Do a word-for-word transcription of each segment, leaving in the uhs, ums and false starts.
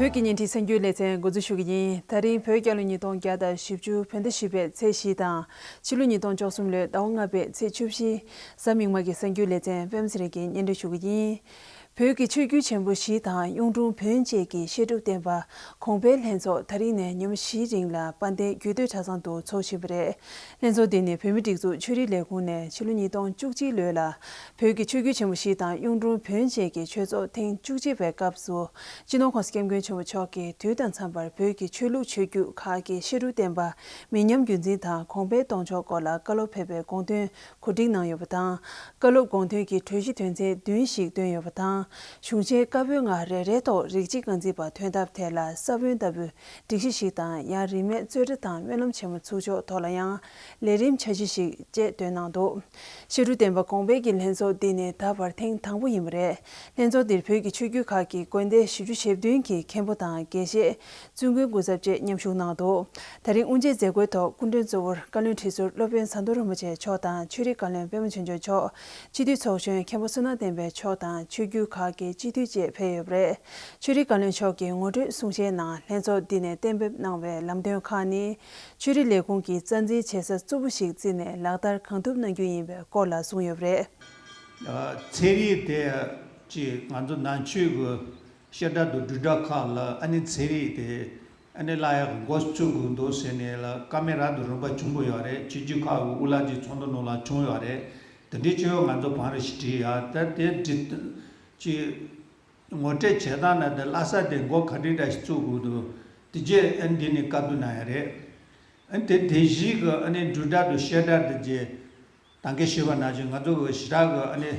བོད་ཀྱི་བརྙན་འཕྲིན་གསར་འགྱུར་ལེ་ཚན་འགོ་འཛུགས་ཞུ་གི་ཡིན། ད་རིང་བོད་རྒྱལ་ལོ་ཉིས་སྟོང་བརྒྱ་དང་བཞི་བཅུ་བོད་ཟླ་བཞི་པའི་ཚེས་བཞི་དང་། ཕྱི་ལོ་ཉིས་སྟོང་བཅུ་གསུམ་ལོའི་ཟླ་བ་ལྔ་པའི་ཚེས་བཅུ་བཞི། གཟའ་མིག་དམར་གྱི་གསར་འགྱུར་ལེ་ཚན་པད་མ་ཚེ་རིང་གིས་སྙན་སྒྲོན་ཞུ་གི་ཡིན། བོད་ཀྱི་ཆོས་བརྒྱུད་ཆེན་པོ་བཞི་དང་གཡུང་དྲུང་བོན་བཅས་ཀྱི་བཤད་སྒྲུབ་བསྟན་པ་གོང་འཕེལ་ལྷན་ཚོགས་ད་རིང་ནས་ཉིན་མོ་བཞིའི་རིང་ལ་དཔལ་ལྡན་རྒྱུད་སྟོད་གྲྭ་ཚང་དུ་འཚོགས་བཞིན་པ་རེད། ལྷན་ཚོགས་འདི་ནི་བོད་མིའི་སྒྲིག་འཛུགས་ཆོས་རིག་ལས་ཁུངས་ནས་ཕྱི་ལོ་ཉིས་སྟོང་བཅུ་གཅིག་ལོའི་ལ་བོད་ཀྱི་ཆོས་བརྒྱུད་ཆེན་པོ་བཞི་དང་གཡུང་དྲུང་བོན་བཅས་ཀྱི་ཆོས་ཚོགས་ཐེངས་བཅུ་གཅིག་པའི་སྐབས་སུ་སྤྱི་ནོར་༸གོང་ས་༸སྐྱབས་མགོན་ཆེན་པོ་མཆོག་གིས་དུས་དང་འཚམས་པར་བོད་ཀྱི་ཆོས་ལུགས་ཆོས་བརྒྱུད་ཁག་གི་བཤད་སྒྲུབ་བསྟན་པ་མི་ཉམས་རྒྱུན་འཛིན་དང་གོང་འཕེལ་གཏོང་ཕྱོགས་སྐོར་ལ་བཀའ་སློབ་ཕེབས་པའི་དགོངས་དོན་གོ་སྒྲིག་གནང་ཡོད་པ་དང་། བཀའ་སློབ་དགོངས་དོན་གྱི་གྲོས་གཞི་དོན་ཚན་བདུན་ཞིག་བཏོན་ཡོད་པ་དང་། གཞུང་ཆེན་བཀའ་པོད་ལྔ་རེ་རེའི་ཐོག་རིགས་གཅིག་རྐང་འཛིན་པ་ཐོན་ཐབས་ཐད་ལ་ས་བོན་ལྟ་བུའི་སྒྲིག་གཞི་ཞིག་དང་། ཡང་རིན་མེད་རྩོད་གྲྭ་དང་སྨོན་ལམ་ཆེན་མོ་ཚུགས་ཕྱོགས་ཐོག་ལ་ཡང་ལས་རིམ་འཆར་གཞི་ཞིག་བཅས་བཏོན་གནང་འདུག། བཤད་སྒྲུབ་བསྟན་པ་གོང་འཕེལ་གྱི་ལྷན་ཚོགས་འདི་ནི་ད་བར་ཐེངས་དང་པོ་ཡིན་པ་རེད། ལྷན་ཚོགས་འདིར་བོད་ཀྱི་ཆོས་བརྒྱུད་ཁག་གི་དགོན་སྡེ་བཞི་བཅུ་ཞེ་བདུན་གྱི་མཁན་པོ་དང་དགེ་བཤེས། བཙུན་དགོན་སྐུ་ཚབ་བཅས་མཉམ་ཞུགས་གནང་འདུག། ད་རིང་དབུ་འབྱེད་མཛད་སྒོའི་ཐོག་སྐུ་མགྲོན་གཙོ་བོར་བཀའ་བློན་ཁྲི་ཟུར་སློབ་དཔོན་ཟམ་གདོང་རིན་པོ་ཆེ་མཆོག་དང་ཆོས་རིག་བཀའ་བློན་པད་མ་ཆོས་འབྱོར་མཆོག། སྤྱི་འཐུས་ཚོགས་གཞོན་མཁན་པོ་བསོད་ནམས་བསྟན་འཕེལ་མཆོག་དང་ཆོས་བརྒྱུད་ཁག་གི་སྤྱི་འཐུས་བཅས་ཕེབས་ཡོད་པ་རེད། ཆོས་རིག་བཀའ་བློན་མཆོག་གིས་ངོ་སྤྲོད་གསུང་བཤད་ནང་ལྷན་ཚོགས་འདི་ནས་གཏན་འབེབས་གནང་བའི་ལམ་སྟོན་ཁག་ནི། ཆོས་རིག་ལས་ཁུངས་ཀྱིས་རྩ་འཛིན་བྱེད་ས་གཙོ་བོ་ཞིག་བརྩིས་ནས་ལག་བསྟར་གང་ཐུབ་གནང་རྒྱུ་ཡིན་པའི་སྐོར་ལ་གསུངས་ཡོད་པ་རེད། ཚན་རིག་དེ་ཅིག་ང་ཚོ་ནང་ཆོས་ཀྱི་བཤད་གྲྭ་དང་སྒྲུབ་གྲྭ་ཁག་ལ་ཨ་ནི་ཚན་རིག་དེ་ཨ་ནི་བསླབ་ཡག་གི་འགོ་བཙུགས་དགོས་འདུག་ཟེར་ནས་ལ་ཀ་མེ་ར་དང་རིམ་པ་བྱུང་དགོས་ཡོད་རེད། སྤྱི་རྒྱུ་ཁག་གི་དབུ་བླ་ཅིག་ཚོགས་འདུ་ནང་ལ་བྱུང་ཡོད་རེད། དེ་འདྲའི་ཆོས་ང་ཚོ་བང་རིམ་ཞིག་བྲིས་ཡ་ད་དེ་བྲིས་ཅིག་ངོ་སྤྲོད་བྱེད་སྟངས་ན་དེ་བསླབ་ས་དེ་འགོ་ག་འདྲ་འདྲ་ཞིག་བཙུགས་དགོས་འདུག། དེ་རྗེས་ཨ་ནི་དེ་ནས་བཀའ་བསྡུར་གནང་ཡ་རེད། ཨ་ནི་དེ་དེ་བཞིན་གི་ཨ་ནི་སྒྲུབ་གྲྭ་དང་བཤད་གྲྭ་དེ་རྗེས་ད་གིན་ཞུས་པ་ནང་བཞིན་ང་ཚོ་གི་ཞེ་དྲག་གི་ཨ་ནི་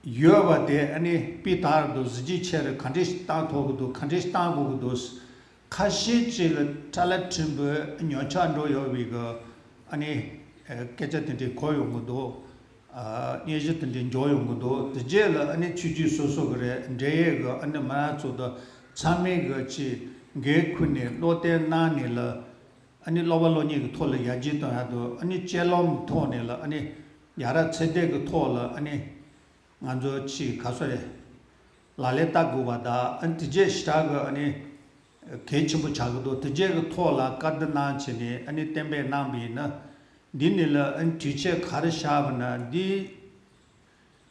ཡོད་པ་དེ་ཨ་ནི་སྤུས་དག་དང་གཟི་བརྗིད་ཆེ་རུ་ག་འདྲ་ཞིག་བཏང་ཐུབ་ཀྱི་འདུག། ག་འདྲ་ཞིག་བཏང་དགོས་ཀྱི་འདུག། ཁ་ཤས་ཅིག་ལ་ཁྲ་ལ་ཕྲན་བུ་ཉོ་ཆ་འགྲོ་ཡོད་པའི་གི་ཨ་ནི་སྐད་ཆ་དེ་འདྲའི་གོ་ཡོང་གི་འདུག། སྙན་ཞུ་དེ་འདྲའི་འབྱོར་ཡོང་གི་འདུག། དེ་རྗེས་ལ་ཨ་ནི་ཆོས་བརྒྱུད་སོ་སོ་གི་རེད། འབྲེལ་ཡོད་གི་ཨ་ནི་མི་སྣ་ཚོ་དང་ཚང་མས་གི་ཅིག་འགན་ཁུར་ནས་བློ་གཏད་གནང་ནས་ལ། ཨ་ནི་སློབ་པ་སློབ་གཉེར་གྱི་ཐོག་ལ་ཡར་རྒྱས་གཏོང་ཡག་དང་ཨ་ནི་སྤྱོད་ལམ་ཐོག་ནས་ལ་ཨ་ནི་ཡ་རབས་ཚད་ལྡན་གྱི་ཐོག་ལ་ཨ་ནི་ང་ཚོ་ཕྱི་ག་སོ་རེད། ལག་ལེན་བསྟར་དགོས་པ་དང་ཨ་ནི་དེ་རྗེས་ཞེ་དྲག་གི་ཨ་ནི་གལ་ཆེན་པོ་ཆགས་ཀྱི་འདུག། དེ་རྗེས་ཀྱི་ཐོག་ལ་བཀའ་བསྡུར་གནང་བྱས་ནས་ཨ་ནི་གཏན་འབེབས་གནང་བ་ཡིན་ན་འདི་ནི་ལ་ཨ་ནི་གྲོས་ཆོད་ག་རེ་བཞག་པ་ན་འདི།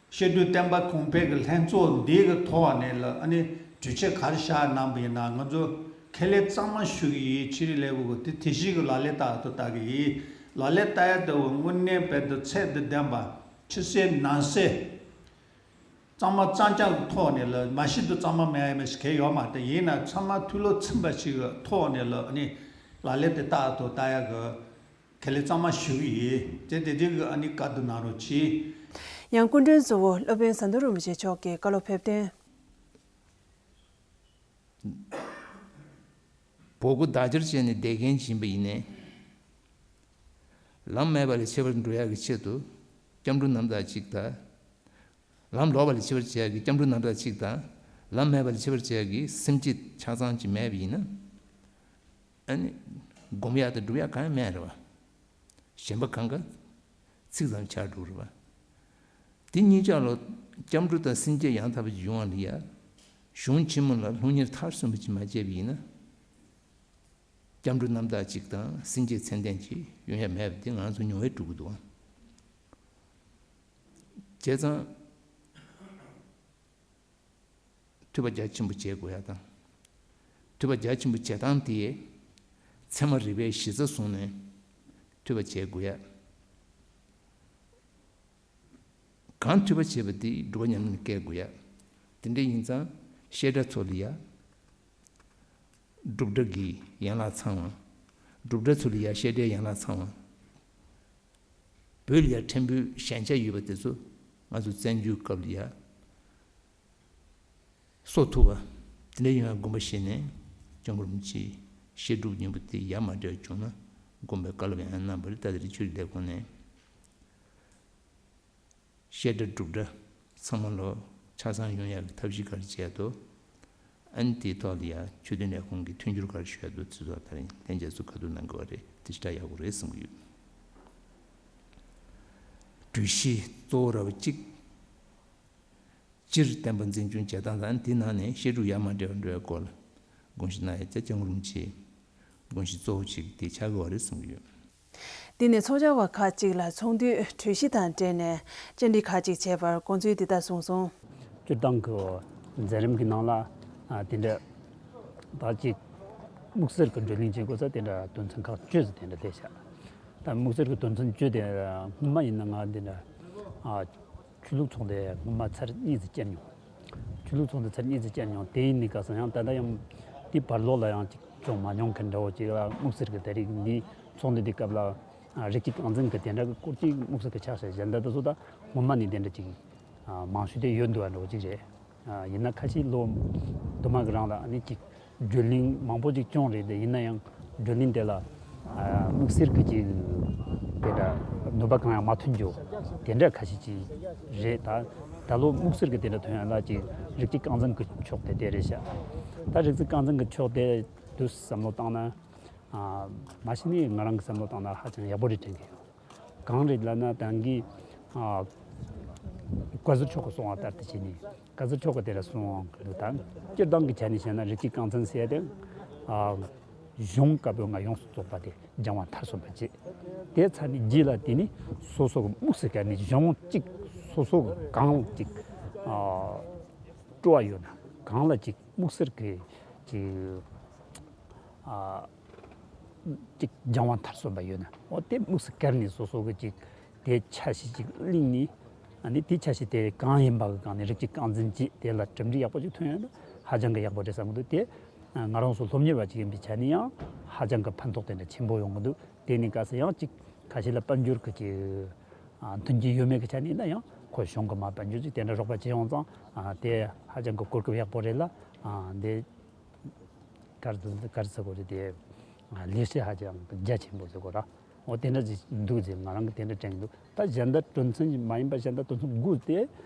བཤད་སྒྲུབ་བསྟན་པ་གོང་འཕེལ་གྱི་ལྷན་ཚོགས་འདིའི་གི་ཐོག་ནས་ལ་ཨ་ནི་གྲོས་ཆོད་ག་རེ་བཞག་གནང་བ་ཡིན་ན་ང་ཚོ་ཁས་ལེན་གཙང་མ་ཞུ་གི་ཡིན། ཆོས་རིག་ལས་ཁུངས་གི་དེ་དེ་བཞིན་གི་ལག་ལེན་བསྟར་དུ་བསྟར་གི་ཡིན། ལག་ལེན་བསྟར་ཡ་དེ་བ་དངོས་གནས་བོད་དུ་ཚད་དང་ལྡན་པ་ཕྱི་གསལ་ནང་གསལ་གཙང་མ་གཙང་རྐྱང་གི་ཐོག་ནས་ལ་མ་གཞི་དུ་གཙང་མ་མེད་ཡ་མེད་ཞིག་གལ་ཡོད་མ་རེད། ཡིན་ན་ཚང་མ་ཐུགས་བློ་ཚིམ་པ་ཞིག་གི་ཐོག་ནས་ལ་ཨ་ནི་ལག་ལེན་དེ་བསྟར་དུ་བསྟར་ཡ་གི་ཁས་ལེན་གཙང་མ་ཞུ་གི་ཡིན། དེ་དེ་དེ་གི་ཨ་ནི་བཀའ་བསྡུར་གནང་རོགས་གྱིས། ཡང་སྐུ་མགྲོན་གཙོ་བོ་སློབ་དཔོན་ཟམ་གདོང་རིན་པོ་ཆེ་མཆོག་གིས་བཀའ་སློབ་ཕེབས་དོན། བོད་སྐུ་དག་བཅར་བྱས་ནས་བསྡད་མཁན་ཅིག་ཡིན་པ་ཡིན་ནའི། ལམ་མེད་པ་ལས་ཕྱི་པར་འགྲོ་ཡག་གི་ཆེད་དུ་སྐྱབས་འགྲོ་རྣམ་དག་ཅིག་དང་། ལམ་ལོག་པ་ལས་ཕྱི་པར་བྱེད་ཡག་གི་སྐྱབས་འགྲོ་རྣམ་དག་ཅིག་དང་། ལམ་མེད་པ་ལས་ཕྱི་པར་བྱེད་ཡག་གི་སེམས་བསྐྱེད་ཆ་ཚང་ཅིག་མེད་པ་ཡིན་ན། ཨ་ནི། སྒོམ་ཡག་དང་སྒྲུབ་ཡག་གང་ཡང་མེད་རེད་བ། གཞན་པ་གང་ག་ཚིག་ཙམ་ཆགས་འགྲོ་རེད་བ། དེ་གཉིས་ཆར་ལ་སྐྱབས་འགྲོ་དང་སེམས་བསྐྱེད་ཡང་དག་པ་ཡོང་བ་ལ་ཡ། གཞུང་ཆེན་མོ་ལ་ལྷུང་ཉེར་མཐར་སོན་པ་ཅིག་མ་བྱས་པ་ཡིན་ན། སྐྱབས་འགྲོ་རྣམ་དག་ཅིག་དང་སེམས་བསྐྱེད་ཚད་ལྡན་ཅིག་ཡོང་ཡ་མེད་པ་དེ་ང་ཚོ་མྱོང་བས་གྲུབ་ཀྱི་འདུག་བ། བྱས་ཙང་། ཐོས་པ་རྒྱ་ཆེན་པོ་བྱེད་དགོས་ཡ་དང་། ཐོས་པ་རྒྱ་ཆེན་པོ་བྱེད་སྟངས་དེ། ཚད་མ་རིགས་པའི་གཞི་རྩ་བཟུང་ནས་ཐོས་པ་བྱེད་དགོས་ཡ། གང་ཐོས་པ་བྱེད་པ་དེ་སྒྲུབ་པ་ཉམས་ལེན་བསྐྱལ་དགོས་ཡ། དེ་འདྲ་ཡིན་ཙང་བཤད་གྲྭ་ཚོ་ལ་ཡ། སྒྲུབ་གྲྭ་གི་ཡན་ལག་ཚང་བ། སྒྲུབ་གྲྭ་ཚོ་ལ་ཡ་བཤད་གྲྭའི་ཡན་ལག་ཚང་བ། བོད་ལ་ཡ་ཕྲན་བུ་ཞན་ཆ་ཡོད་པ་དེ་ཚོ་ང་ཚོ་བཙན་བྱོལ་སྐབས་ལ་ཡ། གསོ་ཐུབ་པ། དེ་འདྲ་ཡོང་བའི་དགོངས་པ་བཞེས་ནས་སྐྱབས་མགོན་རིན་པོ་ཆེའི་བཤད་སྒྲུབ་སྙིང་པོ་དེ་ཡ་མ་བྲལ་བྱུང་ན་དགོངས་པའི་བཀའ་སློབ་ཡང་གནང་བ་རེད། ད་དེ་རིང་ཆོས་རིག་ལས་ཁུངས་ནས་བཤད་གྲྭ་སྒྲུབ་གྲྭ་ཚང་མ་ལོ་ཆ་ཚང་ཡོང་ཡག་གི་ཐབས་ཤེས་ག་རེ་བྱས་འདུག། ཨ་ནི་དེའི་ཐོག་ལ་ཡ་ཆོས་དོན་ལས་ཁུངས་ཀྱི་མཐུན་འགྱུར་ག་རེ་ཞུ་ཡག་འདུག་དེ་ཚོ་ད་རིང་ལྷན་རྒྱས་ཚོ་བཀའ་བསྡུར་གནང་དགོས་པ་རེད། དེ་ཞེ་དྲག་ཡག་པོ་རེད་བསམ་གྱི་ཡོད། གྲོས་གཞི་གཙོ་བོ་ར་བ་གཅིག། སྤྱིར་བསྟན་པ་འཛིན་སྐྱོང་བྱེད་སྟངས་དང་དེ་ནང་ནས་བཤད་སྒྲུབ་ཡ་མ་འདྲེས་པ་འགྲོ་བའི་སྐོར་ལ་དགོངས་ཞུ་གནང་ཡ་ཅ་ཅང་རུང་ཆེ། དགོངས་གཞི་གཙོ་བོ་གཅིག་དེ་ཆགས་ཀྱི་ཡོད་རེད་བསམ་གྱི་ཡོད། དེ་ནས་ཚོགས་བཅར་བ་ཁག་ཅིག་ལ་ཚོགས་འདུའི་གྲོས་གཞི་དང་འབྲེལ་ནས་བཅར་འདྲི་ཁག་ཅིག་བྱས་པར་དགོངས་ཚུལ་འདི་ལྟར་གསུངས་སོང་། སྤྱིར་བཏང་གི་མཛད་རིམ་གྱི་ནང་ལ་ཨ་དེ་འདྲ་ད་ཅིག་དམིགས་བསལ་གྱི་བགྲོ་གླེང་བྱེད་དགོས་ས་དེ་འདྲ་དོན་ཚན་ཁག་བཅུ་ཙམ་དེ་འདྲ་སླེབས་ཤག་ད་དམིགས་བསལ་གྱི་དོན་ཚན་བཅུ་དེ་སྔོན་མ་ཡིན་ན་ང་འདི་འདྲ་ཨ་ཆོས་ལུགས་ཚོགས་འདུ་སྔོན་མ་ཚར་གཉིས་ཙམ་བཅར་མྱོང་། ཆོས་ལུགས་ཚོགས་འདུ་ཚར་གཉིས་ཙམ་བཅར་མྱོང་། དེ་ཡིན་ནི་ག་ས་ཡང་ད་ལྟ་ཡང་དེའི་བར་ལོགས་ལ་ཡང་ཅིག་བྱུང་མ་མྱོང་མཁན་འདྲ་བོ་ཅིག་ལ་དམིགས་བསལ་གྱི་ད་རེས་འདི་ཚོགས་འདུ་འདི་སྐབས་ལ་ཨ་རིགས་གཅིག་རྐང་འཛིན་གྱི་དེ་འདྲ་གི་སྐོར་ཅིག་དམིགས་བསལ་གྱི་ཆགས་ཤག་གཞན་དག་དེ་ཚོ་ད་སྔོན་མ་ནས་དེ་འདྲ་ཅིག་ཨ་མང་ཤོས་དེ་ཡོད་འདུག་པ་འདྲ་བོ་ཅིག་རེད། ཨ་ཡིན་ན་ཁ་ཤས་ལོ་དུ་མ་གི་རིང་ལ་ཨ་ནི་ཅིག་བགྲོ་གླེང་མང་པོ་ཅིག་བྱུང་རེད་དེ། ཡིན་ན་ཡང་བགྲོ་གླེང་དེ་ལ་ཨ་དམིགས་བསལ་གྱི་ཅིག་དེ་འདྲ་ནུས་པ་གང་ཡང་མ་ཐོན་རྒྱུ་དེ་འདྲ་ཁ་ཤས་ཅིག་རེད། ད་ད་ལོ་དམིགས་བསལ་གྱི་དེ་འདྲ་ཐོན་ཡ་ལ་ཅིག་རིགས་གཅིག་རྐང་འཛིན་གྱི་ཕྱོགས་དེ་དེ་རེད་ཤག་ད་རིགས་གཅིག་རྐང་འཛིན་གྱི་ཕྱོགས་དེ་དུས་བསམ་བློ་བཏང་ན་ཨ་མ་གཞི་ནས་ང་རང་གི་བསམ་བློ་བཏང་ན་ཧ་ཅང་ཡག་པོ་རེད་དྲན་གྱི་ཡོད། གང་རེད་ལབ་ན་ད་གིན་ཨ་བཀའ་ཟུར་མཆོག་གིས་གསུངས་པ་ལྟར་དུ་བྱས་ནས། བཀའ་ཟུར་མཆོག་གིས་དེ་འདྲ་གསུངས་འདུག་ད་སྤྱིར་བཏང་གི་ཆ་ནས་བཤད་ན་རིགས་གཅིག་རྐང་འཛིན་ཟེར་ཡ་དེ་ཨ་གཞུང་བཀའ་པོད་ལྔ་ཡོངས་སུ་རྫོགས་པ་དེ་སྦྱང་བ་མཐར་སོན་པ་བྱས། དེ་ཚར་ནས་རྗེས་ལ་དེ་ནི་སོ་སོ་གི་དམིགས་སུ་བཀར་ནས་གཞུང་གཅིག་སོ་སོ་གི་གང་གཅིག་ཨ་སྤྲོ་བ་ཡོད་ན་གང་ལ་གཅིག་དམིགས་བསལ་གྱི་གཅིག་ཨ་གཅིག་སྦྱང་བ་མཐར་སོན་པ་ཡོད་ན། འོ་དེ་དམིགས་སུ་བཀར་ནས་སོ་སོ་གི་གཅིག་དེ་ཆ་ཤས་ཅིག་གླེང་ནས། ཨ་ནི་དེ་ཆ་ཤས་དེ་གང་ཡིན་པ་གི་སྒང་ནས་རིགས་གཅིག་རྐང་འཛིན་གྱིས་དེ་ལ་གྲུབ་འབྲས་ཡག་པོ་ཅིག་ཐོན་ཡོང་ན་ཧ་ཅང་གི་ཡག་པོ་རེད་བསམ་གི་འདུག་དེ་ང་རང་ཚོ་སློབ་གཉེར་བ་ཅིག་ཡིན་པའི་ཆ་ནས་ཡང་ཧ་ཅང་གི་ཕན་ཐོགས་དེ་འདྲ་ཆེན་པོ་ཡོང་གི་འདུག་དེ་ནི་ག་ས་ཡང་ཅིག་ཁ་ཤས་ལ་དཔལ་འབྱོར་གྱི་ཅིག་ཨ་མཐུན་རྐྱེན་ཡོད་མེད་ཀྱི་ཆ་ནས་ཡིན་ན་ཡང་ཁོ་གཞུང་གི་མ་དཔལ་འབྱོར་ཅིག་དེ་འདྲ་རོགས་པ་བྱེད་ཡོང་ཙང་ཨ་དེ་ཧ་ཅང་གི་གོ་སྐབས་ཡག་པོ་རེད་ལ། ཨ་འདི་ག་རེ་ག་རེ་ཟེར་དགོས་རེད་དེ། ལས་བྱེད་ཧ་ཅང་རྒྱ་ཆེན་པོ་ཟེར་དགོས་ར། འོ་དེ་འདྲ་ཅིག་འདུག་ཟེར་ང་རང་གིས་དེ་འདྲ་དྲན་གྱི་འདུག་ད་གཞན་དག་དོན་ཚན་མ་ཡིན་པ་གཞན་དག་དོན་ཚན་དགུ་དེ་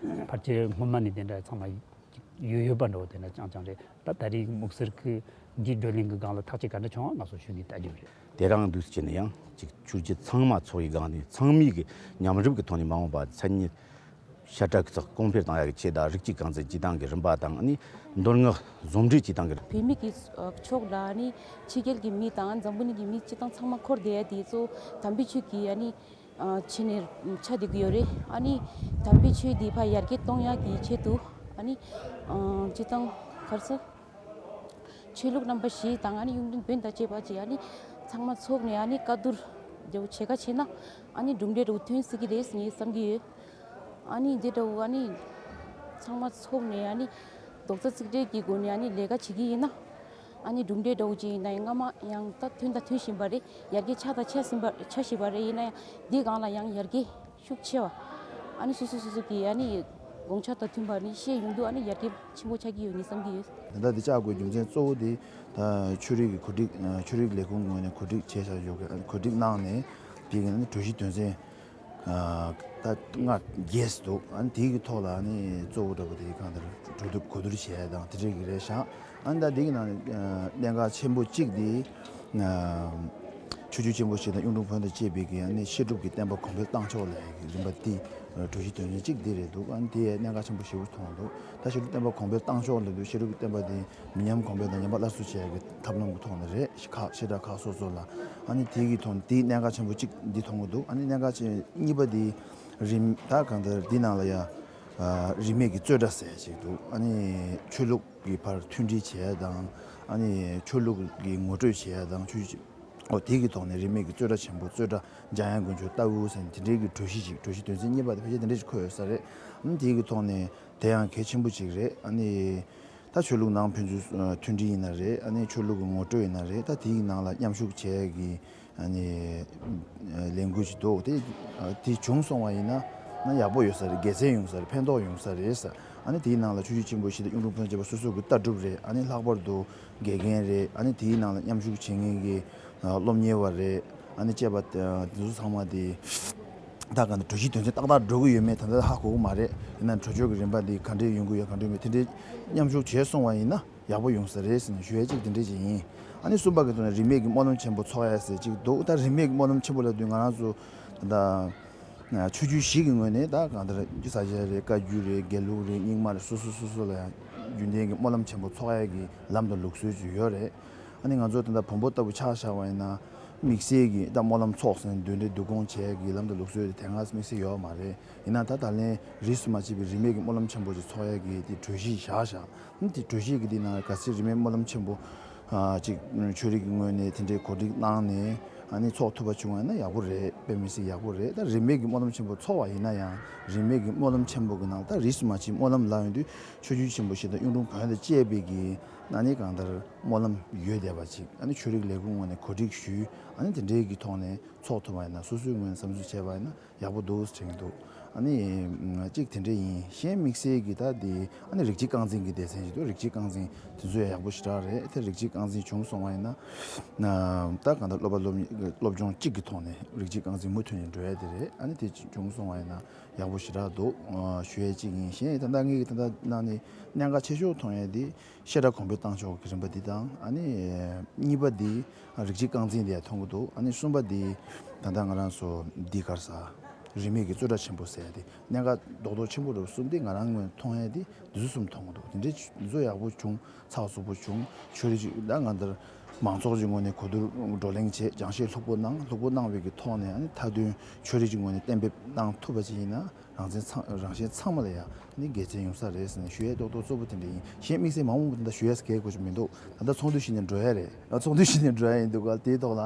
ཕལ་ཆེར་སྔོན་མ་ནས་དེ་འདྲ་ཚང་མ་ཡོད་ཡོད་པ་འདྲ་བོ་དེ་འདྲ་རྐྱང་རྐྱང་རེད། ད་ད་རེས་དམིགས་བསལ་གྱི་འདིའི་བགྲོ་གླེང་གི་སྒང་ལ་ཐག་གཅོད་ག་འདྲ་བྱུང་བ་ང་ཚོ་ཞུས་ནས་ལྟ་རྒྱུ་རེད། དེ་རིང་འདུག་སེ་བྱས་ན་ཡང་ཅིག་ཆོས་བརྒྱུད་ཚང་མ་ཚོགས་ཡི་སྒང་ནས་ཚང་མས་ཀྱི་མཉམ་རུབ་ཀྱི་ཐོག་ནས་མ་འོངས་པ་མཚན་ཉིད་ཤ་ཁྲག་གི་ཚགས་གོང་འཕེལ་བཏང་ཡག་གི་ཆེད་དང་། རིགས་གཅིག་རྐང་འཛིན་སྤྱི་བཏང་གི་རིམ་པ་དང་། ཨ་ནི་མདོ་སྔགས་ཟུང་འབྲེལ་སྤྱི་བཏང་གི་རིམ། བོད་མི་གི་ཨ་ཕྱོགས་ལ་ཨ་ནི་ཕྱི་རྒྱལ་གྱི་མི་དང་འཛམ་བུ་གླིང་གི་མི་སྤྱི་བཏང་ཚང་མ་འཁོར་བསྡད་ཡ་དེ་ཚོ་དམ་པའི་ཆོས་ཀྱི་ཨ་ནི་ཨ་ཆེད་ནས་ཆགས་བསྡད་ཀྱི་ཡོད་རེད། ཨ་ནི་དམ་པའི་ཆོས་འདི་ཕར་ཡར་རྒྱས་གཏོང་ཡག་གི་ཆེད་དུ་ཨ་ནི་ཨ་སྤྱི་བཏང་ག་རེ་ཟེར། ཆོས་ལུགས་རྣམ་པ་བཞི་དང་ཨ་ནི་གཡུང་དྲུང་བོན་དང་བཅས་པ་བཅས་ཨ་ནི་ཚང་མ་ཚོགས་ནས་ཨ་ནི་བཀའ་བསྡུར་འདྲ་བོ་བྱེད་ཀ་བྱས་ན་ཨ་ནི་གྲུབ་འབྲས་འདྲ་བོ་ཐོན་སྲིད་ཀྱི་རེད་ཟེར་ངས་བསམ་གྱི་ཡོད། ཨ་ནི་འདི་འདྲ་བོ་ཨ་ནི་ཚང་མ་ཚོགས་ནས་ཨ་ནི་རྡོག་རྩ་གཅིག་སྒྲིལ་གྱི་སྒོ་ནས་ཨ་ནི་ལས་ཀ་བྱེད་ཀྱི་ཡིན་ན་ཨ་ནི་གྲུབ་འབྲས་འདྲ་བོ་ཅིག་ཡིན་ན་ཡང་སྔ་མ་ཡང་ད་ཐོན་དང་ཐོན་བཞིན་པ་རེད། ཡར་རྒྱས་ཆགས་དང་ཆགས་བཞིན་པ་ཆགས་བཞིན་པ་རེད། ཡིན་ན་ཡང་འདི་སྒང་ལ་ཡང་ཡར་རྒྱས་ཤུགས་ཆེ་བ། ཨ་ནི་སོ་སོ་སོ་སོ་གི་ཨ་ནི་དགོངས་འཆར་དང་མཐུན་པ་ནི་བཤད་ཡོང་དུས་ཨ་ནི་ཡར་རྒྱས་ཆེན་པོ་ཆགས་ཀྱི་ཡོད་ངས་བསམ་གྱི་ཡོད། ད་ལྟ་འདི་བཅར་དགོས་རྒྱུ་མཚན་གཙོ་བོ་དེ་ད་ཆོས་རིག་གི་གོ་སྒྲིག་ཆོས་རིག་ལས་ཁུངས་ངོས་ནས་གོ་སྒྲིག་བྱས་བཞག་ཡོད་གི། གོ་སྒྲིག་གནང་ནས་དེ་གི་ནི་གྲོས་གཞི་དོན་ཚན་ད་ལྔ་བརྒྱད་འདུག་ཨ་ནི་དེ་གི་ཐོག་ལ་ཨ་ནི་གཙོ་བོ་འདྲ་པོ་དེ་གང་ལྟར་གྲོས་བསྡུར་གོ་བསྡུར་བྱས་དང་དེ་འདྲས་ཀྱི་རེད་བཞག་ཨ་ནི་ད་དེ་གི་ནང་ནས་གནད་འགག་ཆེན་པོ་གཅིག་དེ། ཆོས་བརྒྱུད་ཆེན་པོ་བཞི་དང་གཡུང་དྲུང་བོན་དང་བཅས་པའི་གི་ཨ་ནི་བཤད་སྒྲུབ་ཀྱི་བསྟན་པ་གོང་འཕེལ་བཏང་ཕྱོགས་ལ་ཡ་གི་རིམ་པ་འདི་གྲོས་གཞི་དོན་ཚན་གཅིག་འདི་རེད་འདུག་ཨ་ནི་དེ་གནད་འགག་ཆེན་པོ་ཞེ་པོ་མཐོང་འདུག་ད་བཤད་སྒྲུབ་བསྟན་པ་གོང་འཕེལ་བཏང་ཕྱོགས་ལ་འདུག་བཤད་སྒྲུབ་ཀྱི་བསྟན་པ་འདི་མི་ཉམས་གོང་འཕེལ་དང་ཉམས་པ་སླར་གསོ་བྱེད་ཡ་གི་ཐབས་ལམ་གྱི་ཐོག་ནས་རེད། ཁག་བཤད་གྲྭ་ཁག་སོ་སོ་ལ་ཨ་ནི་དེ་གི་ཐོག་ནས་དེའི་གནད་འགག་ཆེན་པོ་གཅིག་འདི་མཐོང་གི་འདུག་ཨ་ནི་གནད་འགག་ཆེ་གཉིས་པ་འདི་རིམ་ད་གང་ལྟར་འདི་ནང་ལ་ཡ་རིས་མེད་ཀྱི་རྩོད་གྲྭ་ཟེར་ཅིག་འདུག་ཨ་ནི་ཆོས་ལུགས་ཀྱི་བར་མཐུན་སྒྲིལ་བྱེད་ཡ་དང་། ཨ་ནི་ཆོས་ལུགས་ཀྱི་ངོ་སྤྲོད་བྱེད་ཡ་དང་། ཆོས་ཨོ་དེ་གི་ཐོག་ནས་རིས་མེད་ཀྱི་རྩོད་གྲྭ་ཆེན་པོ་རྩོད་གྲྭ་འཇམ་དབྱངས་དཀོན་མཆོག་ལྟ་བུ་ཟེར་ནས་དེ་འདྲའི་གི་གྲོས་གཞི་ཅིག་གྲོས་གཞི་དོན་ཚན་གཉིས་པ་དེ་ཕལ་ཆེར་དེ་འདྲ་ཞིག་འཁོད་ཡོད་ས་རེད། ཨ་ནི་དེ་གི་ཐོག་ནས་དེ་ཡང་གལ་ཆེན་པོ་ཅིག་རེད། ཨ་ནི་ད་ཆོས་ལུགས་ནང་ཕན་ཚུན་མཐུན་སྒྲིལ་ཡིན་ན་རེད། ཨ་ནི་ཆོས་ལུགས་ཀྱི་ངོ་སྤྲོད་ཡིན་ན་རེད། ད་དེ་གི་ནང་ལ་མཉམ་ཞུགས་བྱེད་ཡ་གི་ཨ་ནི་ལས་འགུལ་ཞིག་འདུག་དེ་དེ་བྱུང་སོང་བ་ཡིན་ན་ན་ཡག་པོ་ཡོད་ས་རེད། དགེ་མཚན་ཡོང་ས་རེད། ཕན་ཐོགས་ཡོང་ས་རེད་ཟེར། ཨ་ནི་དེའི་ནང་ལ་ཆོས་བརྒྱུད་ཆེན་པོ་བཞི་དང་གཡུང་དྲུང་བོན་བཅས་པ་སོ་སོ་གི་ལྟ་གྲུབ་རེད། ཨ་ནི་ལྷག་པར་དུ་དགེ་རྒན་རེད། ཨ་ནི་དེའི་ནང་ལ་མཉམ་ཞུགས་བྱེད་མཁན་གྱི་སློབ་གཉེར་བ་རེད། ཨ་ནི་བཅས་པ་དེ་ཚོ་ཚང་མ་དེ་ད་ག་ནས་གྲོས་གཞི་དོན་ཚན་ཏག་ཏག་འགྲོ་གི་ཡོད་མེད་ད་ལྟ་ཧ་གོ་གི་མ་རེད། ཡིན་ན་གྲོས་ཆོད་ཀྱི་རིམ་པ་འདི་ག་འདྲས་ཡོང་གི་ཡོད་ག་འདྲས་མེད་དེ་འདྲས་མཉམ་ཞུགས་བྱས་སོང་བ་ཡིན་ན། ཡག་པོ་ཡོང་ས་རེད་ཟེར་ནས་ཞུ་ཡ་གཅིག་དེ་འདྲས་ཅིག་ཡིན། ཨ་ནི་གསུམ་པ་གི་ཐོག་ནས་རིས་མེད་ཀྱི་སྨོན་ལམ་ཆེན་པོ་ཚོགས་ཡ་ཟེར་གཅིག་འདུག་ད་རིས་མེད་ཀྱི་སྨོན་ལམ་ཆེན་པོ་ལབ་དུས་ང་རང་ཚོ་ད་ ཆོས་བརྒྱུད་བཞི་གི་ངོས་ནས་ད་གང་ལྟར་ས་སྐྱ་རེད། བཀའ་བརྒྱུད་རེད། དགེ་ལུགས་རེད། རྙིང་མ་རེད། སོ་སོ་སོ་སོ་ལ་ཡང་རྒྱུན་ལྡན་གྱི་སྨོན་ལམ་ཆེན་པོ་ཚོགས་ཡ་གི་ལམ་དང་ལུགས་སྲོལ་ཅིག་ཡོད་རེད། ཨ་ནི་ང་ཚོ་ད་ལྟ་བོན་པོ་ལྟ་བུ་ཆ་བཞག་པ་ཡིན་ན། དམིགས་བསལ་གྱི་ད་སྨོན་ལམ་ཚོགས་ཟེར་ནས་འདོན་འདྲེ་བསྡུ་སྐོང་བྱེད་ཡ་གི་ལམ་དང་ལུགས་སྲོལ་དེ་དེ་སྔ་དམིགས་བསལ་ཡོད་མ་རེད། ཡིན་ན་ད་ད་ལན་རིས་སུ་མ་ཆད་པའི་རིས་མེད་ཀྱི་སྨོན་ལམ་ཆེན་པོ་ཅིག་ཚོགས་ཡ་གི་དེ་གྲོས་གཞི་བཞག་བཞག་ཨ་ནི་དེ་གྲོས་གཞི་གི་དེ་ནང་གལ་སྲིད་རིས་མེད་སྨོན་ལམ་ཆེན་པོ་ཨ་ཅིག་ཆོས་རིག་གི་ངོས་ནས་དེ་འདྲའི་གོ་སྒྲིག་གནང་ནས་ཨ་ནི་ཚོགས་ཐུབ་པ་བྱུང་བ་ཡིན་ན་ཡག་པོ་རེད། དཔེ་མི་སྲིད་ཡག་པོ་རེད། ད་རིས་མེད་ཀྱི་སྨོན་ལམ་ཆེན་པོ་ཚོགས་པ་ཡིན་ན་ཡང་རིས་མེད་ཀྱི་སྨོན་ལམ་ཆེན་པོ་གི་ནང་ད་རིས་སུ་མ་ཆད་སྨོན་ལམ་ལབ་ཡོང་དུས་ཆོས་བརྒྱུད་ཆེན་པོ་བཞི་དང་གཡུང་དྲུང་བོན་དང་བཅས་པའི་གི་ཨ་ནི་གང་ལྟར་སྨོན་ལམ་ཡོད་བསྡད་པ་ཅིག་ཨ་ནི་ཆོས་རིག་ལས་ཁུངས་ངོས་ནས་གོ་སྒྲིག་ཞུས། ཨ་ནི་དེ་འདྲའི་གི་ཐོག་ནས་ཚོགས་ཐུབ་པ་ཡིན་ན་སོ་སོའི་ངོས་ནས་བསམ་ཚུལ་བྱས་པ་ཡིན་ན་ཡག་པོ་འདུག་དྲན་གྱི་འདུག་ཨ་ནི་གཅིག་དེ་འདྲ་ཡིན། གཞན་དམིགས་བསལ་གྱི་ད་དེ་ཨ་ནི་རིགས་གཅིག་རྐང་འཛིན་གྱི་སྡེ་ཚན་ཞིག་འདུག་རིགས་གཅིག་རྐང་འཛིན་དེ་ཚོ་ཡང་ཡག་པོ་ཞེ་དྲག་རེད། དེ་རིགས་གཅིག་རྐང་འཛིན་བྱུང་སོང་བ་ཡིན་ན་ད་གང་ལྟར་སློབ་པ་སློབ་གཉེར་སློབ་སྦྱོང་གཅིག་གི་ཐོག་ནས་རིགས་གཅིག་རྐང་འཛིན་མུ་མཐུད་ནས་འགྲོ་ཡ་དེ་རེད། ཨ་ནི་དེ་བྱུང་སོང་བ་ཡིན་ན་ཡག་པོ་ཞེ་དྲག་འདུག་ཞུ་ཡ་གཅིག་ཡིན། གཞན་ད་ལྟ་ངེད་ཀྱི་ད་ལྟ་ནང་ནས་གནད་འགག་ཆེ་ཤོས་མཐོང་ཡ་དེ། བཤད་གྲྭ་གོང་འཕེལ་བཏང་ཕྱོགས་ཀྱི་རིམ་པ་འདི་དང་། ཨ་ནི་གཉིས་པ་འདི་རིགས་གཅིག་རྐང་འཛིན་དེ་ཡང་མཐོང་གི་འདུག་ཨ་ནི་གསུམ་པ་འདི་ད་ལྟ་ང་རང་ཚོ་འདི་ག་རེ་ཟ། རིས་མེད་ཀྱི་རྩོད་གྲྭ་ཆེན་པོ་ཟེར་ཡ་དེ་གནད་འགག་རྡོག་རྡོག་ཆེན་པོ་རུ་གསུམ་འདི་ང་རང་ངོས་མཐོང་ཡ་དེ་འདི་ཚོ་གསུམ་མཐོང་གི་འདུག་དེ་འདྲའི་འདི་ཚོ་ཡག་པོ་བྱུང་། ཚགས་ཚུད་པོ་བྱུང་། ཆོས་རིག་ཅིག་ད་ང་འདིར་མང་ཚོགས་ཀྱི་ངོས་ནས་གོ་བསྡུར་བགྲོ་གླེང་བྱས། སྦྱང་བཤད་ལྷུག་པོ་གནང་། ལྷུག་པོ་གནང་བའི་གི་ཐོག་ནས་ཨ་ནི་མཐའ་དོན་ཆོས་རིག་གི་ངོས་ནས་གཏན་འབེབས་གནང་ཐུབ་པ་ཅིག་ཡིན་ན། རང་བཙན་ཚང་རང་གཞན་ཚང་མ་ལ་ཡང་ནི་དགེ་མཚན་ཡོང་ས་རེད་ཟེར་ནས་ཞུ་ཡས་ཏོག་ཏོག་གཙོ་བོ་དེ་འདྲ་ཡིན། གཞན་དམིགས་བསལ་མང་པོ་དེ་འདྲ་ཞུ་ཡས་སྐད་དགོས་ཀྱི་མི་འདུག་ད་ལྟ་ཚོགས་འདུ་ཞིག་ནས་འགྲོ་ཡ་རེད། ཨ་ཚོགས་འདུ་ཞིག་ནས་འགྲོ་ཡ་ཡིན་འདུག་ག་དེའི་ཐོག་ལ་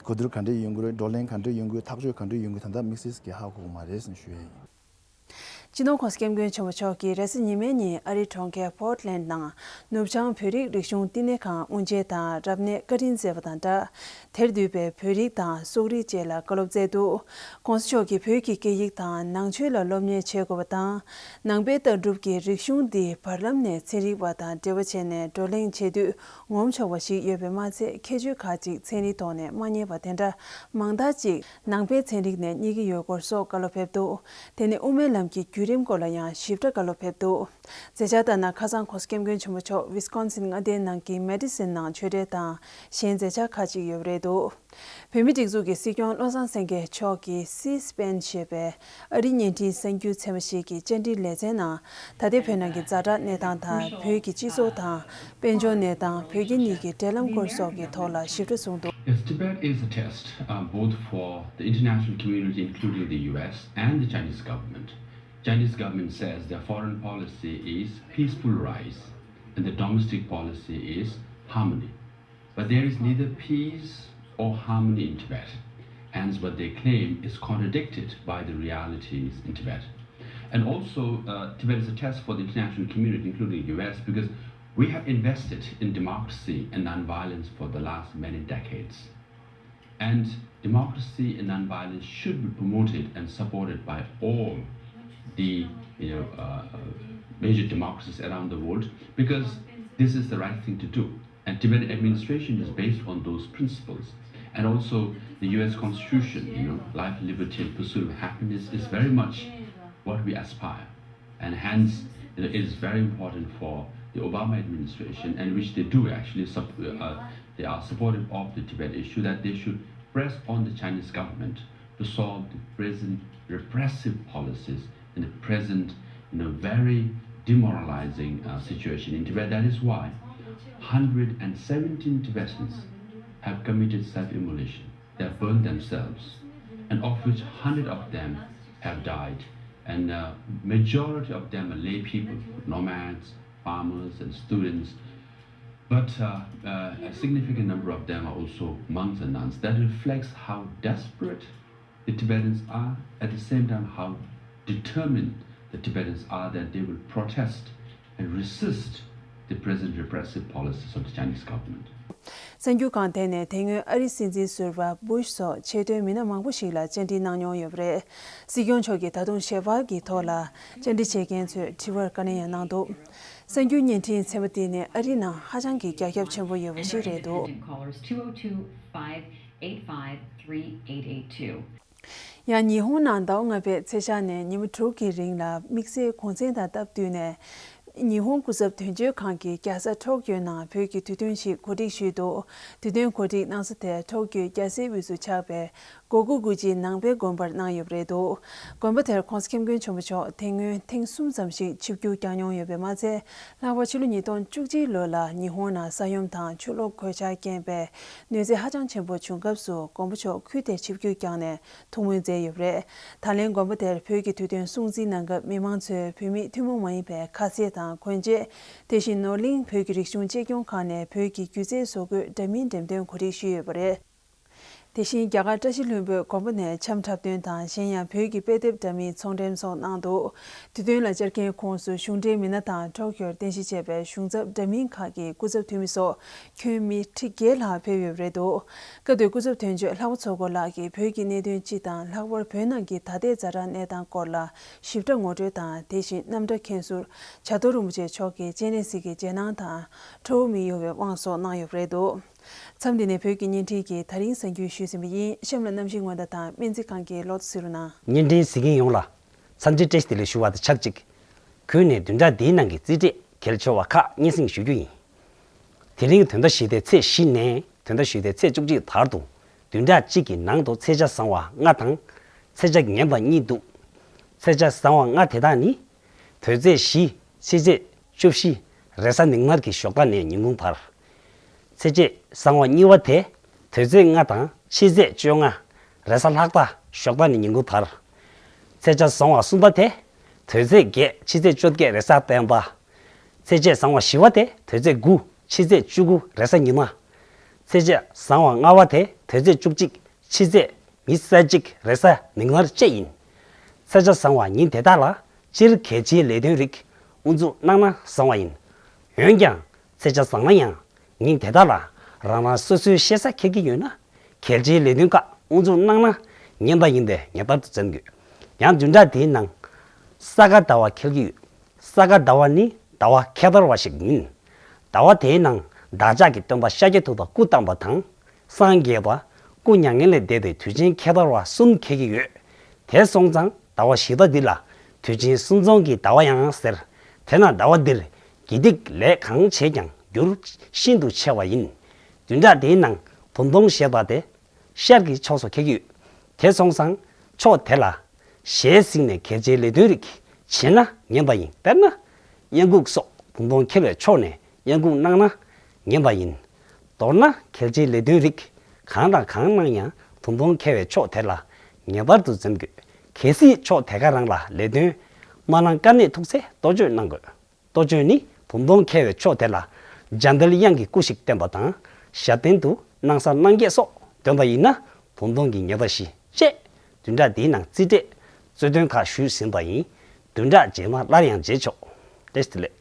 གོ་བསྡུར་ག་འདྲ་ཡོང་གི་རེད། བགྲོ་གླེང་ག་འདྲ་ཡོང་གི་རེད། ཐག་གཅོད་ག་འདྲ་ཡོང་གི་རེད། ད་ལྟ་དམིགས་བསལ་གྱི་ཧ་གོ་གི་མ་རེད་ཟེར་ནས་ཞུ་ཡ་ཡིན། སྤྱི་ནོར་༸གོང་ས་༸སྐྱབས་མགོན་ཆེན་པོ་མཆོག་གིས་རེས་གཟའ་ཉི་མའི་ཉིན་ཨ་རིའི་གྲོང་ཁྱེར་པོར་ཊི་ལེན་ཌི་ནང་ནུབ་བྱང་བོད་རིགས་རིག་གཞུང་བསྟི་གནས་ཁང་དབུ་འབྱེད་དང་རབ་གནས་བཀའ་དྲིན་སྩལ་བ་དང་སྦྲགས། དེར་འདུས་པའི་བོད་རིགས་དང་སོག་རིགས་བཅས་ལ་བཀའ་སློབ་སྩལ་འདུག ༸གོང་ས་མཆོག་གིས་བོད་ཀྱི་སྐད་ཡིག་དང་ནང་ཆོས་ལ་སློབ་གཉེར་བྱེད་དགོས་པ་དང་། ནང་པའི་ལྟ་གྲུབ་ཀྱི་རིག་གཞུང་འདི་བར་ལམ་ནས་ཚན་རིག་པ་དང་འབྲེལ་བ་བྱས་ནས་བགྲོ་གླེང་བྱེད་དུས་ངོམ་ཆོག་པ་ཞིག་ཡོད་པས་མ་ཚད། ཁྱད་ཆོས་ཁག་ཅིག་ཚན་རིག་ཐོག་ནས་མ་རྙེད་པ་དེ་འདྲ་མང་དག་ཅིག་ནང་པའི་ཚན་རིག་ནས་རྙེད་ཀྱི་ཡོད་སྐོར་སོགས་བཀའ་སློབ་ཕེབས་འདུག་དེ་ནས་དབུ་མའི་ལམ་གྱི་བརྒྱུད་རིམ་སྐོར་ལ་ཡང་ཞིབ་ཕྲ་བཀའ་སློབ་ཕེབས་འདུག་མཛད་འཆར་ལྟར་ན་ཁ་སང་༸གོང་ས་༸སྐྱབས་མགོན་ཆེན་པོ་མཆོག་ཝི་སི་ཀོན་སིན་མངའ་སྡེའི་ནང་གི་མེ་ཌི་སིན་ནང་ཆོས་འབྲེལ་དང་གཞན་མཛད་འཆར་ཁག་ཅིག་ཡོད་པ་རེད་འདུག་བོད་མིའི་སྒྲིག་འཛུགས་ཀྱི་སྲིད་སྐྱོང་བློ་བཟང་སེང་གེ་མཆོག་གིས་སི་སི་པེན་ཞེས་པའི་ཨ་རིའི་བརྙན་འཕྲིན་གསར་འགྱུར་ཚན་པ་ཞིག་གི་བཅར་འདྲིའི་ལེ་ཚན་ནང་ད་ལྟའི་བོད་ནང་གི་ཛ་དྲག་གནས་སྟངས་དང་། བོད་ཀྱི་སྤྱི་ཚོགས་དང་དཔལ་འབྱོར་གནས་སྟངས། བོད་རྒྱ་གཉིས་ཀྱི་འབྲེལ་ལམ་སྐོར་སོགས་ཀྱི་ཐོག་ལ་ཞིབ་ཕྲ་གསུངས་འདུག Yes, Tibet is a test, uh, both for the international community, including the U S and the Chinese government. Chinese government says their foreign policy is peaceful rise and the domestic policy is harmony. But there is neither peace or harmony in Tibet. Hence, what they claim is contradicted by the realities in Tibet. And also, uh, Tibet is a test for the international community, including the U S, because we have invested in democracy and nonviolence for the last many decades. And democracy and nonviolence should be promoted and supported by all the, you know, uh, uh, major democracies around the world, because this is the right thing to do. And Tibetan administration is based on those principles. And also, the U S Constitution, you know, life, liberty, and pursuit of happiness is very much what we aspire. And hence, you know, it is very important for the Obama administration, and which they do actually, sup- uh, they are supportive of the Tibet issue, that they should press on the Chinese government to solve the present repressive policies in the present, you know, very demoralizing, uh, situation in Tibet. That is why one hundred seventeen Tibetans have committed self-immolation. They have burned themselves, and of which hundred of them have died. And, uh, majority of them are lay people, nomads, farmers, and students. But, uh, uh, a significant number of them are also monks and nuns. That reflects how desperate the Tibetans are, at the same time, how determined the Tibetans are that they will protest and resist the present repressive policies of the Chinese government. གསར་འགྱུར་ཁང་དེ་ནས་དེ་སྔོན་ཨ་རིའི་སྲིད་འཛིན་ཟུར་པ་བུ་ཤ་སོགས་ཆེས་མཐོའི་མི་སྣ་མང་པོ་ཞིག་ལ་བཅར་འདྲི་གནང་མྱོང་ཡོད་པ་རེད། སྲིད་སྐྱོང་མཆོག་གིས་ད་དུང་ཞལ་པར་གྱི་ཐོག་ལ་བཅར་འདྲི་བྱེད་མཁན་ཚོས་དྲི་བར་བཀའ་ལན་ཡང་གནང་འདུག་གསར་འགྱུར་བརྙན་འཕྲིན་ཚན་པ་དེ་ནི་ཨ་རིའི་ནང་ཧ་ཅང་གི་རྒྱ་ཁྱབ་ཆེན་པོ་ཡོད་པ་ཞིག་རེད་འདུག Callers two oh two, five eight five, three eight eight two. ཡང་ཉི་ཧོང་ནང་ཟླ་བ་ལྔ་པའི་ཚེས་ཤར་ནས་ཉི་མ་དྲུག་གི་རིང་ལ་དམིགས་བསལ་གུང་སེང་དང་སྟབས་བསྟུན་ནས་ ཉི་ཧོང་སྐུ་ཚབ་དོན་གཅོད་ཁང་གིས་རྒྱལ་ས་ཊོ་ཀྱོའི་ནང་བོད་ཀྱི་དུས་སྟོན་ཞིག་གོ་སྒྲིག་ཞུས་འདུག་དུས་སྟོན་གོ་སྒྲིག་གནང་ས་དེ་ཊོ་ཀྱོའི་རྒྱལ་སའི་དབུས་སུ་ཆགས་པའི་སྒོ་གུ་གུ་ཅི་ནང་པའི་དགོན་པར་གནང་ཡོད་པ་རེད་འདུག་དགོན་པ་དེར་༸གོང་ས་༸སྐྱབས་མགོན་ཆེན་པོ་མཆོག་དེ་སྔོན་ཐེངས་གསུམ་ཙམ་ཞིག་ཆིབས་བསྒྱུར་བསྐྱངས་མྱོང་ཡོད་པས་མ་ཚད། ལྷག་པར་ཕྱི་ལོ་ཉིས་སྟོང་བཅུ་གཅིག་ལོ་ལ་ཉི་ཧོང་ནང་ས་ཡོམ་དང་ཆུ་ལོག་གོད་ཆག་རྐྱེན་པས་གནོད་འཚེ་ཧ་ཅང་ཆེན་པོ་བྱུང་སྐབས་སུ་མགོན་པོ་མཆོག་ཁུལ་དེར་ཆིབས་བསྒྱུར་བསྐྱངས་ནས་ཐུགས་སྨོན་མཛད་ཡོད་པ་རེད། ད་ལན་དགོན་པ་དེར་བོད་ཀྱི་དུས་སྟོན་སྲུང་བརྩིའི་གནང་སྐབས་མི་མང་ཚོས་བོད་མིའི་ཐུན་མོང་མ་ཡིན་པའི་ཁ་ཟས་དང་གོན་ཆས། དེ་བཞིན་ནོར་གླིང་བོད་ཀྱི་རིག་གཞུང་གཅེས་སྐྱོང་ཁང་ནས་བོད་ཀྱི་སྒྱུ་རྩལ་བཟོ་བཀོད་འདྲ་མིན་འགྲེམས་སྟོན་གོ་སྒྲིག་ཞུས་ཡོད་པ་རེད། དེ་བཞིན་རྒྱ་གར་བཀྲ་ཤིས་ལྷུན་པོས་དགོན་པ་ནས་འཆམ་འཁྲབ་སྟོན་དང་གཞན་ཡང་བོད་ཀྱི་དཔེ་དེབ་འདྲ་མིན་ཚོང་འགྲེམས་སོགས་གནང་འདུག་དུས་སྟོན་ལ་བཅར་མཁན་ཁོངས་སུ་གཞུང་འབྲེལ་མི་སྣ་དང་ཊོ་ཀྱོར་རྟེན་གཞི་བྱས་པའི་གཞུང་ཚབ་འདྲ་མིན་ཁག་གི་སྐུ་ཚབ་འཐུས་མི་སོགས་ཁྱོན་མི་ཁྲི་བརྒྱད་ལྷག་ཕེབས་ཡོད་པ་རེད་འདུག་སྐབས་དེར་སྐུ་ཚབ་དོན་གཅོད་ལྷག་པ་མཚོ་སྐོར་ལགས་ཀྱིས་བོད་ཀྱི་གནད་དོན་སྤྱི་དང་ལྷག་པར་བོད་ནང་གི་ད་ལྟའི་ཛ་དྲག་གནས་སྟངས་སྐོར་ལ་ཞིབ་ཕྲ་ངོ་སྤྲོད་དང་དེ་བཞིན་རྣམ་གྲྭ་མཁན་ཟུར་བྱ་རྡོར་རིན་པོ་ཆེ་མཆོག་གིས་སྤྱན་རས་གཟིགས་ཀྱི་རྗེས་གནང་དང་ཁྲོ་བོ་མི་གཡོ་བའི་དབང་སོགས་གནང་ཡོད་པ་རེད་འདུག་མཚམས་འདི་ནས་བོད་ཀྱི་བརྙན་འཕྲིན་གྱི་ད་རིང་གསར་འགྱུར་ཞུས་ཟིན་པ་ཡིན། གཤམ་ལ་གནམ་གཤིས་སྔོན་བརྡ་དང་སྨན་རྩིས་ཁང་གི་ལོ་ཐོ་གཟིགས་རོགས་གནང་། བརྙན་འཕྲིན་གཟིགས་མཁན་ཡོངས་ལ་འཚམས་འདྲི་བཀྲ་ཤིས་བདེ་ལེགས་ཞུ་བ་དང་ཆབས་ཅིག་གུས་ནས་བདུན་ཕྲག་འདིའི་ནང་གི་རྩིས་འབྲས་གལ་ཆེ་བ་ཁག་སྙན་སེང་ཞུ་རྒྱུ་ཡིན། དེ་རིང་བདུན་ཕྲག་བཞི་པའི་ཚེས་བཞི་ནས་བདུན་ཕྲག་བཞི་པའི་ཚེས་བཅུ་གཅིག་བར་དུ་བདུན་ཕྲག་གཅིག་གི་ནང་དུ་ཚེས་ཆ་བཟང་བ་ལྔ་དང་ཚེས་ཆ་ངན་པ་གཉིས་འདུག་ཚེས་ཆ་བཟང་བ་ལྔ་དེ་དག་ནི། བོད་ཚེས་བཞི། ཕྱི་ཚེས་བཅུ་བཞི། རེས་གཟའ་མིག་དམར་གྱི་ཞོགས་ཀ་ནས་ཉིན་གུང་བར། ཚེས་ཆ་བཟང་བ་གཉིས་པ་དེ། དོལ་ཚེས་ལྔ་དང་ཕྱི་ཚེས་བཅོ་ལྔ། རེས་གཟའ་ལྷག་པ་ཞོགས་པ་ནས་ཉིན་གུང་བར། ཚེས་ཆ་བཟང་བ་གསུམ་པ་དེ། དོལ་ཚེས་བརྒྱད་ཕྱི་ཚེས་བཅོ་བརྒྱད་རེས་གཟའ་སྤེན་པ། ཚེས་ཆ་བཟང་བ་བཞི་པ་དེ་དོལ་ཚེས་དགུ་ཕྱི་ཚེས་བཅུ་དགུ་རེས་གཟའ་ཉི་མ། ཚེས་ཆ་བཟང་བ་ལྔ་པ་དེ་དོལ་ཚེས་བཅུ་གཅིག་ཕྱི་ཚེས་ཉེར་གཅིག་རེས་གཟའ་མིག་དམར་བཅས་ཡིན། ཚེས་ཆ་བཟང་བ་ཉིན་དེ་དག་ལ་སྤྱིར་གལ་ཆེའི་ལས་དོན་རིགས་དབུ་འཛུགས་གནང་ན་བཟང་བ་ཡིན། འོན་ཀྱང་ཚེས་ཆ་བཟང་ན་ཡང་ཉིན་དེ་དག་ལ་རང་རང་སོ་སོའི་ཤེས་ས་འཁེལ་གྱི་ཡོད་ན། གལ་ཆེའི་ལས་དོན་ཁག་དབུ་འཛུགས་གནང་ན་ཉན་པ་ཡིན་པས་ངེས་པར་དུ་འཛེམ་དགོས། ཡང་བདུན་ཕྲག་འདིའི་ནང་ས་ག་ཟླ་བ་འཁེལ་གྱི་ཡོད། ས་ག་ཟླ་བ་ནི་ཟླ་བ་ཁྱད་པར་བ་ཞིག་མིན། ཟླ་བ་དེའི་ནང་བདག་ཅག་གི་སྟོན་པ་ཤཱཀྱ་ཐུབ་པ་སྐུ་བལྟམས་པ་དང་། སངས་རྒྱས་པ། སྐུ་མྱ་ངན་ལས་འདས་པའི་དུས་ཆེན་ཁྱད་པར་བ་གསུམ་འཁེལ་གྱི་ཡོད། དེ་སོང་ཙང་ཟླ་བ་བཞི་པ་འདི་ལ་དུས་ཆེན་གསུམ་འཛོམས་ཀྱི་ཟླ་བ་ཡང་ཟེར། དེས་ན་ཟླ་བ་འདིར་དགེ་སྡིག་ལས་གང་བྱས་ཀྱང་འགྱུར་ཤིན་ཏུ་ཆེ་བ་ཡིན། བདུན་ཕྲག་འདིའི་ནང་བུམ་སྟོང་བཞེས་པ་དེ། ཤར་གྱི་ཕྱོགས་སུ་འཁེལ་གྱི་ཡོད། དེ་སོང་ཙང་ཕྱོགས་དེ་ལ་ཞལ་གཟིགས་ནས་གལ་ཆེའི་ལས་དོན་རིགས་བྱེད་ན་ཉན་པ་ཡིན། དཔེར་ན། གཡས་འགུགས་སོགས་བུམ་སྟོང་འཁེལ་བའི་ཕྱོགས་ནས་གཡས་འགུགས་གནང་ན་ཉན་པ་ཡིན། མདོར་ན་གལ་ཆེའི་ལས་དོན་རིགས་གང་དང་གང་གནང་ཡང་བུམ་སྟོང་འཁེལ་བའི་ཕྱོགས་དེ་ལ་ངེས་པར་དུ་འཛེམ་དགོས། གལ་སྲིད་ཕྱོགས་དེ་ག་རང་ལ་ལས་དོན་མ་གནང་དཀའ་གནད་ཐུག་ཚེ་གཏོ་བཅོས་གནང་དགོས། གཏོ་བཅོས་ནི་བུམ་སྟོང་འཁེལ་བའི་ཕྱོགས་དེ་ལ་འཇའ་དལ་དབྱངས་ཀྱི་སྐུ་ཞིག་བསྟན་པ་དང་ཞབས་བརྟན་དུ་སྣང་གསལ་སྣང་བརྒྱད་སོགས་འདོན་པ་ཡིན་ན་བུམ་སྟོང་གི་ཉེས་པ་ཞི། ཅེས་བདུན་ཕྲག་འདིའི་ནང་རྩིས་འབྲས་རྩོད་དོན་ཁག་ཞུས་ཟིན་པ་ཡིན། བདུན་ཕྲག་རྗེས་མ་སླར་ཡང་མཇལ་ཆོག་བཀྲ་ཤིས་བདེ་ལེགས།